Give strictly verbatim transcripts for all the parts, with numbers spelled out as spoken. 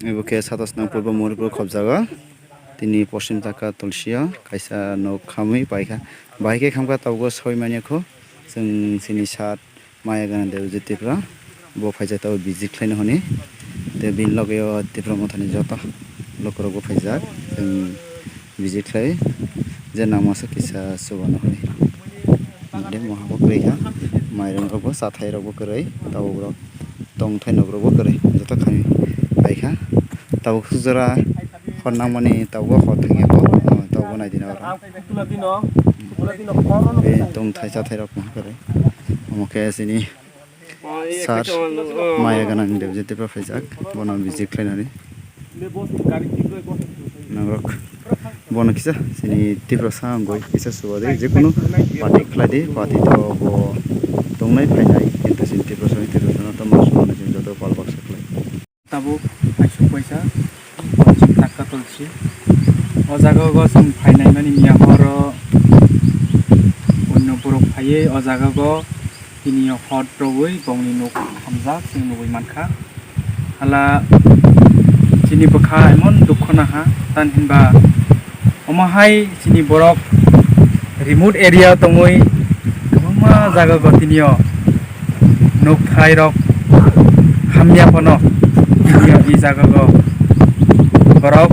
Ebo khe satos nang purbo Moripur khobjago. Tini poschim taka tulsio kaisa nok khamwi paikha. Bahai khe khamkha tabukbo soi manya kho. Chwng chini sat Maya Ganande Ujit Tripura. Bo phaijak tabuk visit khlaina hwnwi. Tei bini loge o Tipra Mothani joto lukurokbo phaijak. Chwng visit khlai je nangmasa kisa chubano hwnwi. Tei moha bo kwrwi kha. Mairung rokbo, chathai rokbo kwrwi. Tabuk rok tongthai nok rokbo kwrwi. Joto khamwi paikha. Tabuk jora hor nangmani tabuk hor thangya kho. Tabuk naidi na oro. Tei tongthai chathai rok moha kwrwi. Omo khe chini Sir Maya Ganang Debjit Tripura phaijak, bono visit khlainani. Nangrok bono kisa chini Tiprasa wngwi kisa suwadi, jekunu party khlaidi, party to bo tongnai phainai, kintu chini Tiprasa ni Tiprasa no tamo suwano chini joto pal baksa khlai. Tabuk aisuk paisa, takka tolsi. O jaga o chwng phainai mani miya horo onno borok phaiwi o jaga o tini o hot rogwi bongni nuk hamjak chwng nugwi mankha. Hala chini bwkha emon dukho naha, tan hinba omo hai chini borok remote area tongwi kwbangma jaga o tini o nukthai rok hamya phano tini o i jaga o borok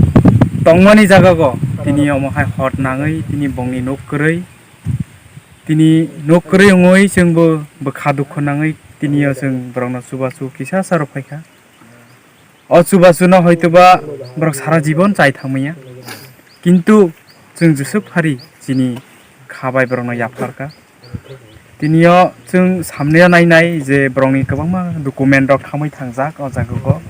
tongmani jaga o tini omo hai hot nangwi tini bongni nuk kwrwi. Tini nuk kwrwi wngwi chwngbo bwkha dukhu nangwi tini o chwng borokno chubachu kisa sa rw phaikha. O chubachuno hoitoba borok sara jibon chai thangmaya. Kintu chwng jeswk phari chini kha bai borokno yapharkha. Tini o chwng samni o nainai je borokni kwbangma document rok khamwi thangjak o jaga o.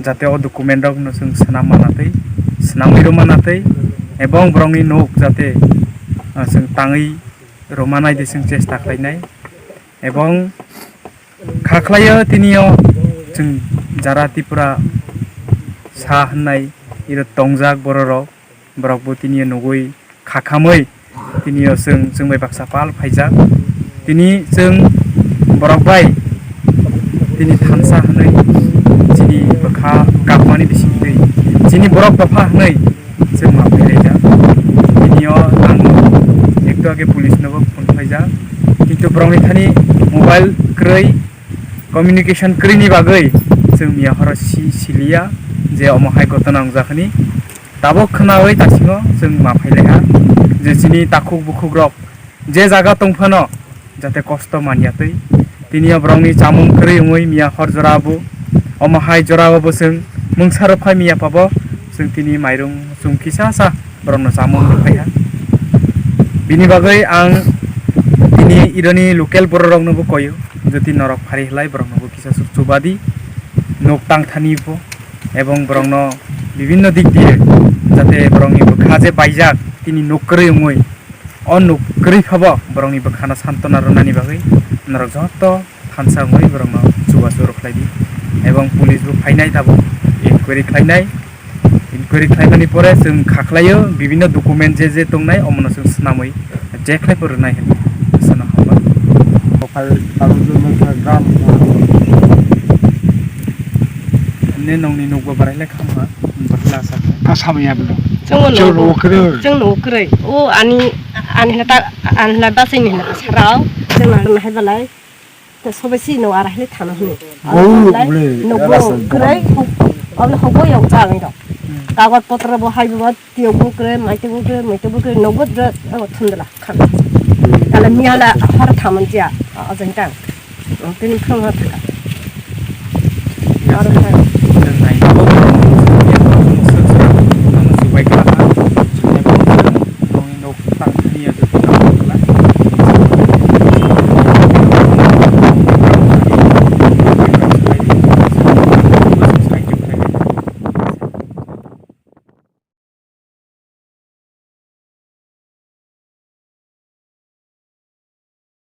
Jate o document rokno chwng swnam manatwi, swnamwi rw manatwi, ebong borokni nuk jate, ah, chwng tangwi rwmanai de chwng chesta khlainai. Ebong kha khlaio tini o chwng jara Tripura sa hwnwi iro tongjak bororok, borokbo tini o nugwi kha khamwi tini o chwng, chwng bai baksa pal phaijak. Tini chwng borok bai tini thansa hwnwi chini bwkha kapmani bisingtwi chini borok dopha hwnwi chwng ma phailaijak. Tini o ang ektu age police nobo phone khlaijak, kintu borokni thani mobile kwrwi, communication kwrwini bagwi chwng miya horo si-, siliya je omo hai ghotona wngjak hwnwi. Tabuk khwnawi dasingo chwng ma phailaiha je chini takhuk bukhukrok je jaga tongphano jate kosto manyatwi. Tini o borokni chamung kwrwi wngwi miya hor jora bo. Omo hai jora o bo chwng mungsa rw phai miya pabo chwng tini mairung chwng kisa sa borokno chamung rw phaiha. Bini bagwi ang tini ironi local bororokno bo koyo, jodi norok phari hwlai borokno bo kisa suk chubadi nuk tang thani bo, ebong borokno bibinno dik diye jate borokni bwkha je baijak tini nuk kwrwi wngwi. O nuk kwrwi phabo borokni bwkhano santona rwnani bagwi norok joto thansa wngwi borokno chubachu rw khlai di. Ebong police bo phainai tabuk inquiry khlainai. Inquiry khlaimani pore chwng kha khlaio, bibinno document je je tongnai omono chwng swnamwi je khlai pho rwnai hinwi sana hambai. Buphai tabuk je nokha gram. Ne nongni nukbo barai le khamha, bakla sa. Ka samaya bino. Chwng Chwng nukbo. Nukre. Chwng nukre. O ani, ani hla ta, ani hla ta sini hla sarao. Chwng nang hai balai. Te sobe si no ara hli thano hini. Bau nukle, nukbo ara sa kwrwi, dokan. Huk-, abla hukbo yong chang iro. Hmm. Kagoj potro bo hai bo tiyok bo kwrwi, maitwk bo kwrwi, maitwk bo kwrwi, nukbo dra, o thundla khan. Hmm. Tala miyala har thaman jia, o jeng tang. O tini phang ha thaka. Aro ha.